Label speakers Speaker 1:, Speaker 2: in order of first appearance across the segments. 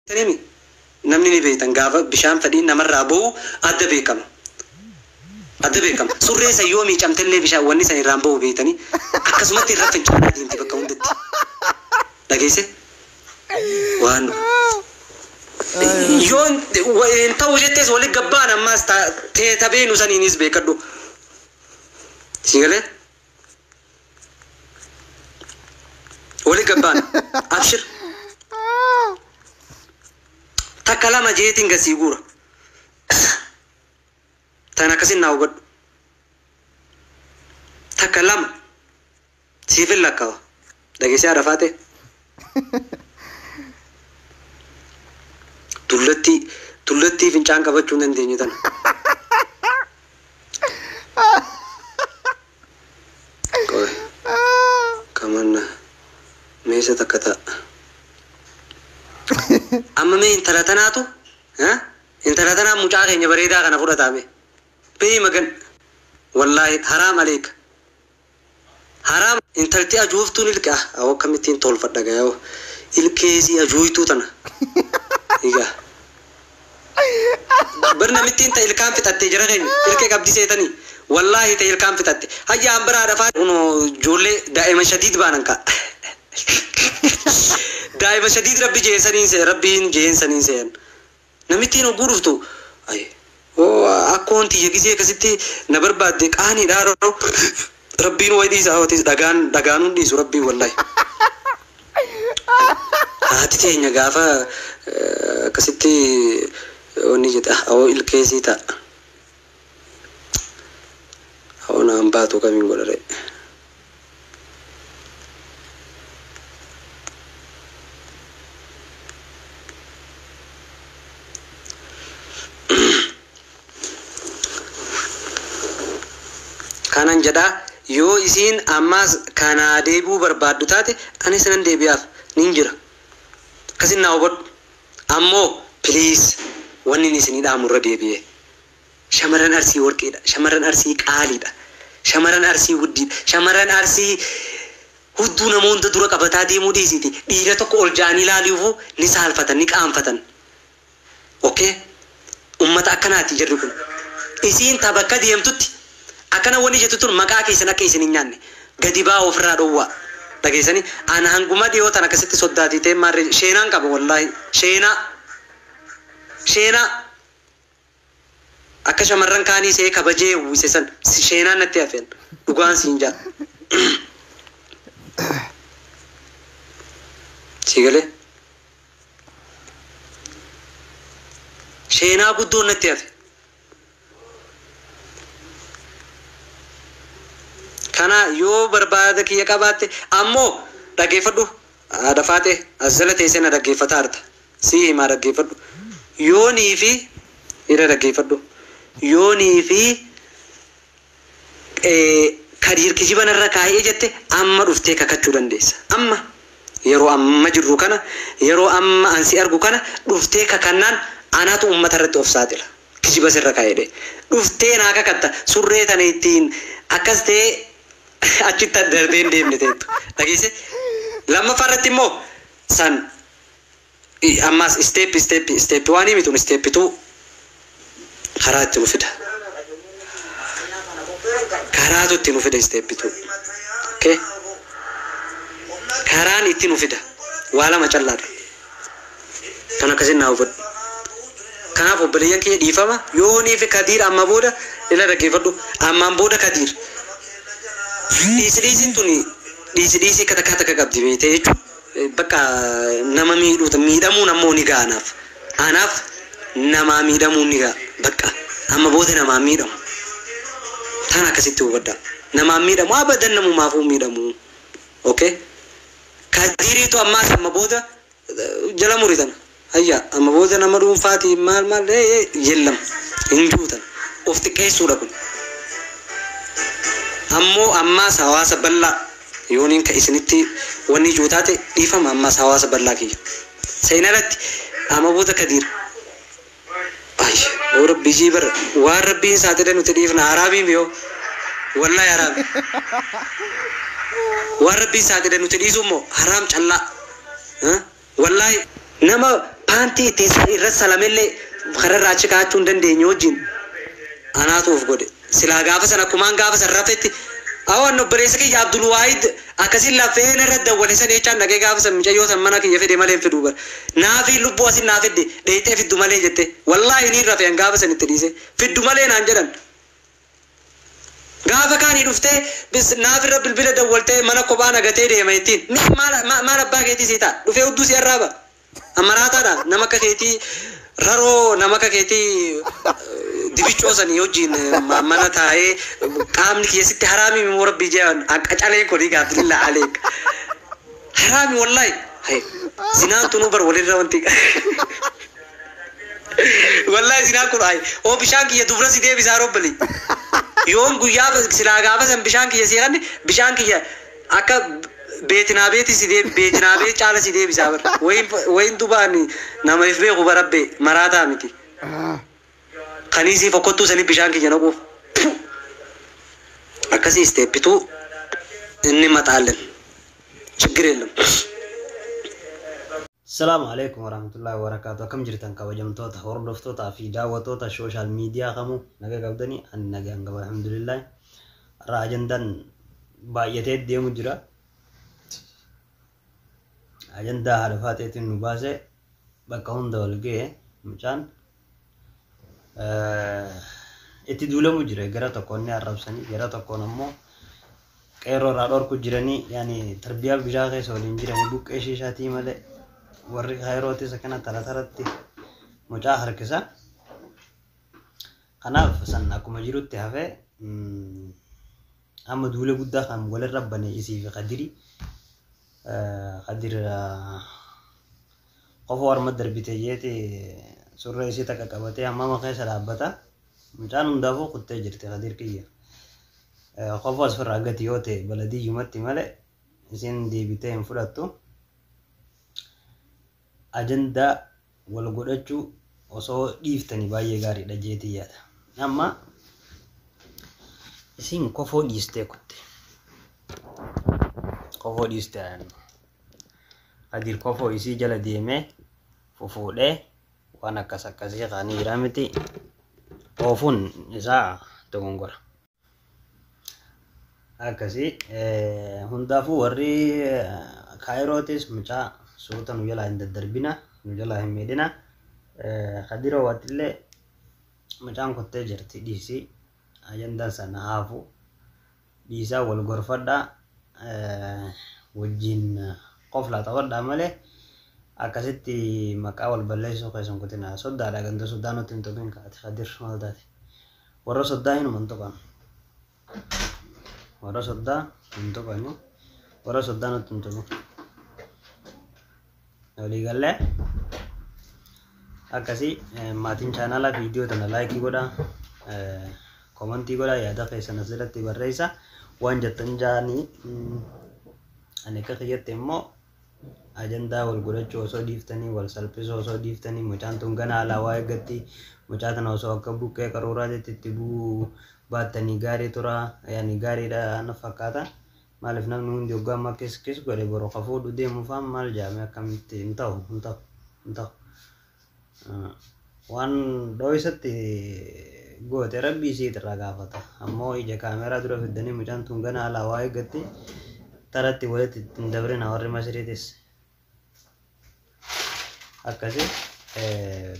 Speaker 1: Beektanii namni ni beektan gaafa bishaan fedhiin namarraa bahu adda beekama. Adda beekama. Surree san yoo miicamtellee bishaan wanni san irraan bahu beektanii akkasumatti irra fincaanaa deemti bakka hundatti. Dhageesse? Waan yoo hin ta'u jettees walitti gabbaan ammaas teeta beenu saniinis beekadhu. Si galee? Walitti gabbaan abshir. Takka lama jeetiin gasii guura. Tan akkasin naa hubadhu. Takka lama siifin lakkaawa. Dhageessee haadha faate. Dullattii dullattii fincaan qabachuu hin dandeenye tana. Qoy kamanna meesha takka ta'a. Amma mee intala tanaatu intala tanaa mucaa keenya bareedaa kana fudhataa mee. Bee magan wallaahi haraam aleeka. Haraam intalti ajooftuun ilka awwa akkamittiin tolfadha gaa'oo ilkeesii ajooytuu tana. Egaa. Bar namittiin ta ilkaan fixattee jira keenya ilkee qabdi seetanii wallaahi ta ilkaan fixatte hayya an biraa dhafaa kunoo ijoollee daa'ima shadiid baanan ka daa'ima shadiid rabbi jeensaniin see rabbiin jeensaniin seen namittiin hogguu dhuftu ay akkoon tiyya gisee akkasitti na barbaadde qaaniidha rabbiin wayi dhiisa hawwatis dhagaan dhagaanuun dhiisu rabbiin wallaahi. Haati teenya gaafa akkasitti wanni jedha awoo ilkeesii ta'a. Awoo naan baatu kamiin godhare. Kanan jedhaa yoo isiin ammaas kanaa deebi'uu barbaaddu taate anis nan deebi'aaf nin jira. Akkasin naa hubadhu. Ammoo please wanni inni isinii dhaamu irra deebi'ee. Shamarran Arsii warqiidha. Shamarran Arsii qaaliidha. Shamarran Arsii wuddiidha. Shamarran Arsii hudduu nama hunda dura qabataa deemuu dhiisiiti. Dhiira tokko ol ja'anii ilaaluufuu ni saalfatan, ni qaanfatan. Okay? Ummata akkanaati jarri kun. Isiin ta bakka deemtutti akkana wanni jettu tun maqaa keessan akka isin hin nyaanne gadi ba'aa ofirraa dhowwaa. Dhageessanii ana hanguma dhiyoo tan akkasitti soddaatii ta'e maarree sheenaan qaba wallaahi sheenaa sheenaa akka shamarran kaanii see kabajee uwwise san sheenaan natti hafeen dhugaan siin jaa. Sii galee sheenaa guddoon natti hafe. Kana yoo barbaada kiyya qabaatte ammoo dhaggeeffadhu haadha faate as jala teessee na dhaggeeffataa jirta. Sii himaa dhaggeeffadhu. Yoonii fi irra dhaggeeffadhu. Yoonii fi kadiir kijiba narra kaa'ee jette amma dhuftee kakachuu dandeessa. Amma yeroo amma jirru kana yeroo amma ansi argu kana dhuftee kakannaan anaatu uummata irratti of saaxila. Kijiba sirra kaa'ee dhuftee naa kakatta surree tana ittiin akkas ta'ee achitti darbee hin deemne teettu. Dhageesse? Lammaffaa irratti immoo san ammaas step step step waan himi tun step 2 karaa itti nu fida. Karaatu itti nu fida step 2. Okay? Karaan itti nu fida. Waa lama callaadha. Kan akkasin naa hubadhu. Kanaaf obboleeyyan kiyya dhiifama yoonii fi Kadiir amma booda ila dhaggeeffadhu. Ammaan booda Kadiir. Dhiisi dhiisiin tuni dhiisi dhiisii akka takkaa takka qabdi beektee jechuun bakka nama miidhuu miidhamuun ammoo ni ga'a anaaf. Anaaf namaa miidhamuun ni ga'a bakka amma booda namaa miidhamu. Tan akkasitti hubadhaa. Namaa miidhamu abadan namumaafuu miidhamu. Okay? Kadiiriitu ammaas amma booda jala muritan. Hayya amma booda nama dhuunfaati maal maal yellam hin juutan. Of xiqqeessuudha kun. Ammoo ammaas hawaasa bal'aa yooniin ka isinitti wanni juutaate dhiifama ammaas hawaasa bal'aa kiyya. Seenarratti amma booda Kadiir. Ay, oo rabbi jii bara waan rabbiin saaxile nuti dhiifna haraamiin yoo wallahi haraami. Waan rabbiin saaxile nuti dhiisu immoo haraam callaa. Wallahi nama Paantii ittiin irra salamellee kararraa achi kaa'achuu hin dandeenye wajjin anaatu of godhe. Silaa gaafa sana akkumaan gaafa san rafetti awwan obboleessa kiyya Abdul Waahid akkasiin lafee narra dawwale san jechaan dhaqee gaafa san mucayyoo san mana kiyya fide malee hin fiduu bara. Naafi lubbuu asin naa fidde dheeyxee fiddu malee jette. Wallaahi niin rafe an gaafa san itti dhiise. Fiddu malee naan jedhan. Gaafa kaanii dhuftee bis naafirra bilbila dawwaltee mana kophaa nagatee deema ittiin. Ni maal abbaa keetii sii ta'a? Dhufee hudduu si arraaba. Amaraataadha nama akka keetii raroo nama akka keetii dibichoo sanii wajjin mana taa'ee qaamni keessatti haraami immoo rabbii jedhan qacalee kuni gaafililla aleek. Haraami wallahi. Hay zinaan tunuu bar walirra wanti. Wallahi zinaan kun ay oo bishaan kiyya dubra si deebisaa robbali. Yoon guyyaa silaa gaafa san bishaan kiyya si kanne bishaan kiyya akka beetinaa beeti si deebi beetinaa beet caala si deebisaa bar. Wayin dubaan nama if beeku barabbe maraataa miti. Kaniisii fokkottuu sanii bishaan kiyya naquuf. Akkasii isteeppituu inni maxaallen. ችግር የለም።
Speaker 2: Salaamu alaikum warahmatullahi wabarakatuh. Akkam jirtan kabajamtoota hordoftootaa fi daawwattoota social media kamuu naga qabdanii ani nagaan qaba alhamdulillah. Har'a ajandaan baay'atee deemu jira. Ajandaa haadha faateetiin nu baase bakka hunda wal ga'e mucaan itti duulamu jira gara tokkoon ni arrabsanii gara tokkoon ammoo qeerroo irraa dhorku jiranii yaani tarbiyaa bishaa keessa waliin jiranii buqqee shiishaatii malee warri kaayirootis akkana tara taratti mucaa harkisa. Kanaaf san akkuma jirutti hafee amma duula guddaa kan walirra bane isii fi Kadiri. Kadir qofa warma darbite jeeti surree isii takka qabatee hammama keessa dhaabbata. Mucaan hundaafuu kuttee jirti Kadir kiyya. Qofa asirraa gati yoo ta'e baladiyyumatti malee isiin deebitee hin fudhattu. Ajandaa wal godhachuu osoo dhiiftanii baay'ee gaariidha jeetii yaada. Amma isiin kofoo dhiistee kutte. Kofoo dhiistee Kadir kofoo isii jala deemee fufuudhee waan akkas akkasii kaanii jira miti. Oofuun isaa dogongora. Akkasii hundaafuu warri kaayirootis mucaa suuta nu jalaa hin daddarbina nu jalaa hin miidhina. Kadiroo waatillee mucaan kuttee jirti dhiisii ajandaan sana haafu dhiisaa wal gorfadhaa wajjin qoflaa taphadhaa malee akkasitti maqaa wal balleessuu keessan kutina. Soddaadha ganda soddaa nutti hin tuqin kaate Kadir maal taate warra soddaa hinuma hin tuqan warra soddaa hin tuqani warra soddaa nutti hin tuqin. Walii gallee akkasii maatiin chaanaalaa viidiyoo tana laayikii godhaa komantii godhaa yaada keessan asirratti barreessa waan jettan jaanii ani akka kiyyatti immoo ajandaa wal godhachuu osoo dhiiftanii wal salphisuu osoo dhiiftanii mucaan tun gana alaa waa eeggatti mucaa tana osoo akka buqqee qaruuraatitti itti bu'uu baattanii gaarii tura yaani gaariidha na fakkaata. Maaliif namni hundi hoggaa amma kis kis godhe boru ka fuudhu deemu faan maal jaame akkamitti hin ta'u hin ta'u hin ta'u. Waan dhooysatti goote rabbii isiit irraa gaafata. Ammoo ija kaameraa dura fiddanii mucaan tun gana alaa waa eeggatti taratti walitti hin dabrina warri masriitis. Akkasi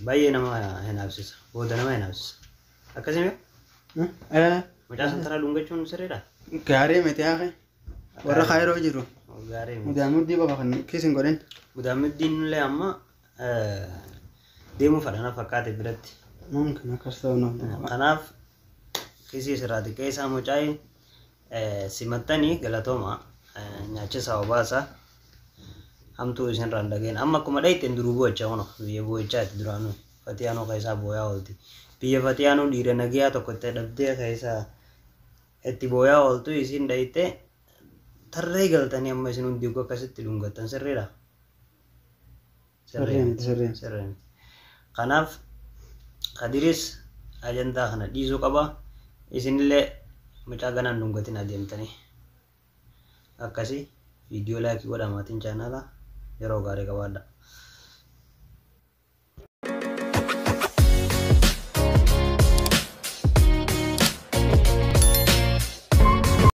Speaker 2: baay'ee nama hinaafsisa. Booda nama hinaafsisa. Akkasii mee? Mucaa san taraa dhungachuun sirriidha?
Speaker 3: Gaarii miti hafe. Warra kaayiroo jiru.
Speaker 2: Gaarii miti.
Speaker 3: Mudaamuddii qofa kan kiis hin godhin.
Speaker 2: Mudaamuddiin illee amma deemuu fadha na fakkaate biratti.
Speaker 3: Mumkin akkas ta'uu naaf danda'a.
Speaker 2: Kanaaf kiisii sirraa xiqqeessaa mucaa'e simattanii galatooma nyaachisa obaasa hamtuu isinirraa hin dhageen. Amma akkuma dhayxeen duruu boo'ichaa kuno biyya boo'ichaa itti duraanuu fatiyaanuu keessaa boo'aa oolti. Biyya fatiyaanuu dhiira nagayaa tokko itti dhabdee keessaa itti boo'aa ooltu isin dhayxee tarree galtanii amma isin hundi akkasitti dhungattan sirriidha.
Speaker 3: Sirrii miti sirrii.
Speaker 2: Sirrii miti. Kanaaf Kadiris ajandaa kana dhiisuu qaba. Isinillee mucaa ganaan dhungatin adeemtanii. Akkasii viidiyoo laayikii godhaa maatiin chaanaalaa yeroo gaarii qabaadha.